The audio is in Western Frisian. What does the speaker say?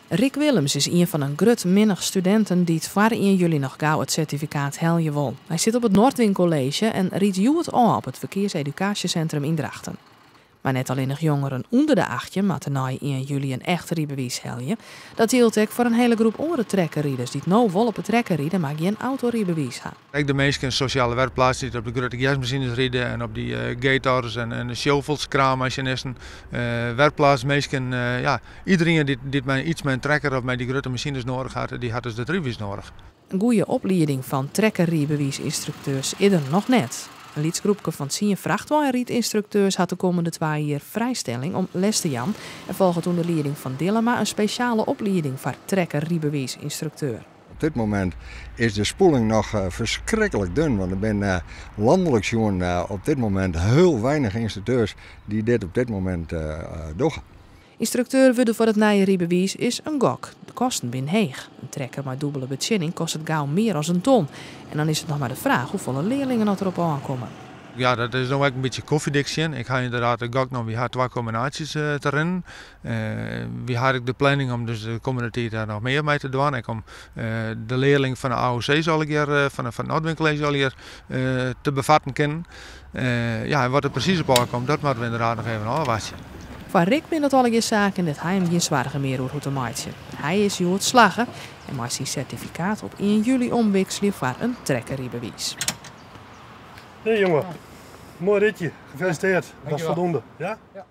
Rik Willems is ien fan in grut minnich studinten dy't foar 1 july noch gau it sertifikaat helje wol. Hy sit op it Nordwin College en rydt hjoed ôf op it ferkearsedukaasjesintrum yn Drachten. Mar net allinnich jongeren ûnder de 18 moatte nei 1 july in echt rydbewiis helje. Dat jildt ek foar in hiele groep oare trekkerriders dy't no wol op 'e trekker ride, mar gjin autorydbewiis ha. Ek de minsken sosjale werkplaats dy't op de grutte gersmasines ride en op dy Gators en de shovels, kraanmasinisten, werkplaatsminsken, ja, iderien dy't mei iets mei in trekker of mei dy grutte masines noadich hat, dy hat dus dat rydbewiis noadich. In goede oplieding fan trekkerrydbewiisynstrukteurs is der noch net. In lyts groepke fan 10 frachtweinrydynstrukteurs hat de kommende 2 jier frijstelling om les te jaan en folget ûnder lieding fan Dillema in spesjale oplieding foar trekkerrydbewiisynstrukteur. Op dit momint is de spoeling noch ferskriklik dun, want der binne lanlik sjoen op dit momint hiel weinich ynstrukteurs dy't dit op dit momint dogge. Ynstrukteur wurde foar it nije rydbewiis is in gok. De kosten binne heech. In trekker mei dûbele betsjinning kostet gau mear as in ton. En dan is it noch mar de fraach hoefolle learlingen oft derop oankomme. Ja, dat is no ek in bytsje kofjedik sjen. Ik ha ynderdaad de gok nommen, wy ha 2 kombinaasjes te rinnen. Wy ha ek de planning om dus de kommende tiid dêr noch mear mei te dwaan. Ek om de learling fan de AOC's allegear, fan it Nordwin College allegear te befatten kinnen. Ja, en wat der presys op ôfkomt, dat moatte we ynderdaad noch even ôfwachtsje. Foar Rik binne dat allegear saken dêr't hy him gjin soargen mear oer hoecht te meitsjen. Hy is hjoed slagge en mei syn sertifikaat op 1 july omwikselje foar in trekkerrydbewiis. Hey jongen, moai ritje. Gefeliciteerd. Dat is Dankjewel. voldoende. Ja? Ja.